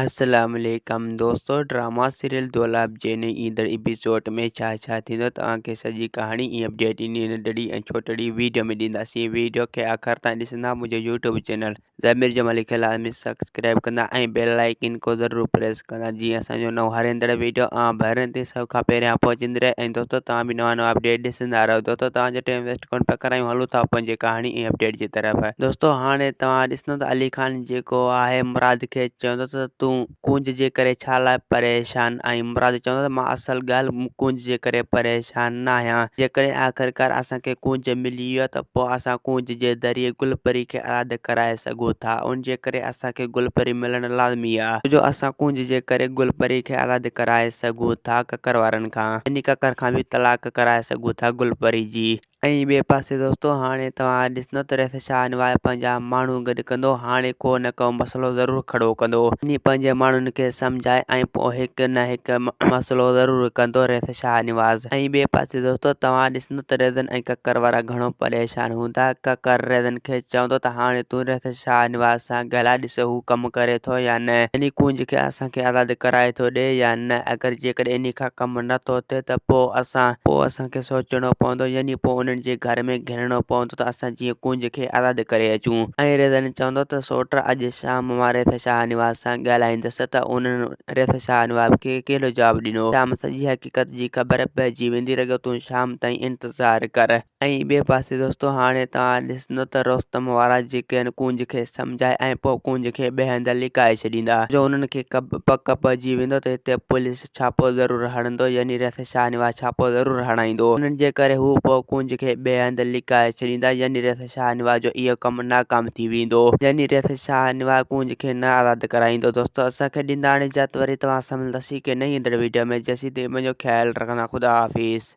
السلام عليڪم دوستو ڊراما سيريل دولاب جي نئين ايندڙ ايپيسوڊ ۾ ڇا ڇا ٿيندو توهان کي سڄي ڪهاڻي ۽ اپڊيٽ انهي ننڍڙي ۽ ڇوٽڙي ويڊيو ۾ ڏينداسين ويڊيو کي آخر تائين ڏسندا منهنجو يوٽيوب چينل ضمير جمالي کي لازمي سبسڪرائب ڪندا ۽ بيل آئيڪن کو ضرور پريس ڪندا جيئن اسان جو نئون هر ايندڙ ويڊيو آن ڀرين تي سڀ کان پهريان پهچندي رهي ۽ دوستو توهان به نوان نوان اپڊيٽ ڏسندا رهو دوستو توهان جو ٽائيم ويسٽ ڪونه پيا ڪرايون هلون ٿا پنهنجي ڪهاڻي ۽ اپڊيٽ جي طرف. دوستو هاڻي توهان ڏسندو ته علي خان جيڪو آهي مراد کي چوندو ته تون ڪونج جي ڪري ڇا لاء پريشان آهين مراد چوندو ته مان اصل ڳالهه ڪونج جي ڪري پريشان نه آهيان جيڪڏهن آخرڪار اسان کي ڪونج ملي ويو ته پوء اسان ڪونج جي ذريعي گل پري کي آزاد ڪرائي سگهون ٿا ان جي ڪري اسان کي گل پري ملڻ لازمي آهي ڇو جو اسان ڪونج جي ڪري گل پري کي آزاد ڪرائي سگهون ٿا ڪڪر وارن کان يعني ڪڪر کان به طلاق ڪرائي سگهون ٿا گل پري جي. ۽ ٻئي پاسي دوستو هاڻي توهان ڏسندو ته رئيس شاهنواز پنهنجا ماڻهو گڏ ڪندو هاڻي ڪو نه ڪو مسئلو ضرور کڙو ڪندو وڃي پنهنجي ماڻهن کي سمجهائي ۽ پوء هڪ نه هڪ مسئلو ضرور ڪندو رئيس شاهنواز ۽ ٻئي پاسي دوستو توهان ڏسندو ته ريزن ۽ ڪڪر وارا گهڻو پريشان هوندا ڪڪر ريزن کي چوندو ته هاڻي تون رئيس شاهنواز سان ڳالهائي ڏس هو ڪم ڪري ٿو يا نه يعني ڪونج کي اسان کي آزاد ڪرائي ٿو ڏي يا نه اگر جيڪڏهن انهي کان ڪم نه ٿو ٿئي ته پوء اسان پوء اسان کي سوچڻو پوندو يعني پوء انهن جي گهر ۾ گهڙڻو پوندو ته اسان جيئن ڪونج کي آزاد ڪري اچون ۽ ريزن چوندو ته سوٽ اڄ شام مان ريس شاهنواز سان ڳالهائيندس ته انهن ريس شاهنواز کي ڪهڙو جواب ڏنو شام سڄي حقيقت جي خبر پئجي ويندي رڳو تون شام تائين انتظار ڪر. ۽ ٻئي پاسي دوستو هاڻي توهان ڏسندو ته رستم وارا جيڪي آهن ڪونج کي سمجهائي ۽ پوء ڪونج کي ٻئي هنڌ لڪائي ڇڏيندا جو انهن کي پڪ پئجي ويندو ته هتي پوليس ڇاپو ضرور هڻندو يعني ريس شاهنواز ڇاپو ضرور هڻائيندو انهن جي ڪري هو پوء ڪونج کي ٻئي هنڌ لڪائي ڇڏيندا يعني ريس شاهنواز جو اهو ڪم ناڪام ٿي ويندو يعني ريس شاهنواز ڪونج کي نه آزاد ڪرائيندو دوستو اسان کي ڏيندا هاڻي اجازت وري توهان سان ملنداسين ڪنهن نئين ايندڙ ويڊيو ۾ جيسين تائين پنهنجو خيال رکندا خدا حافظ.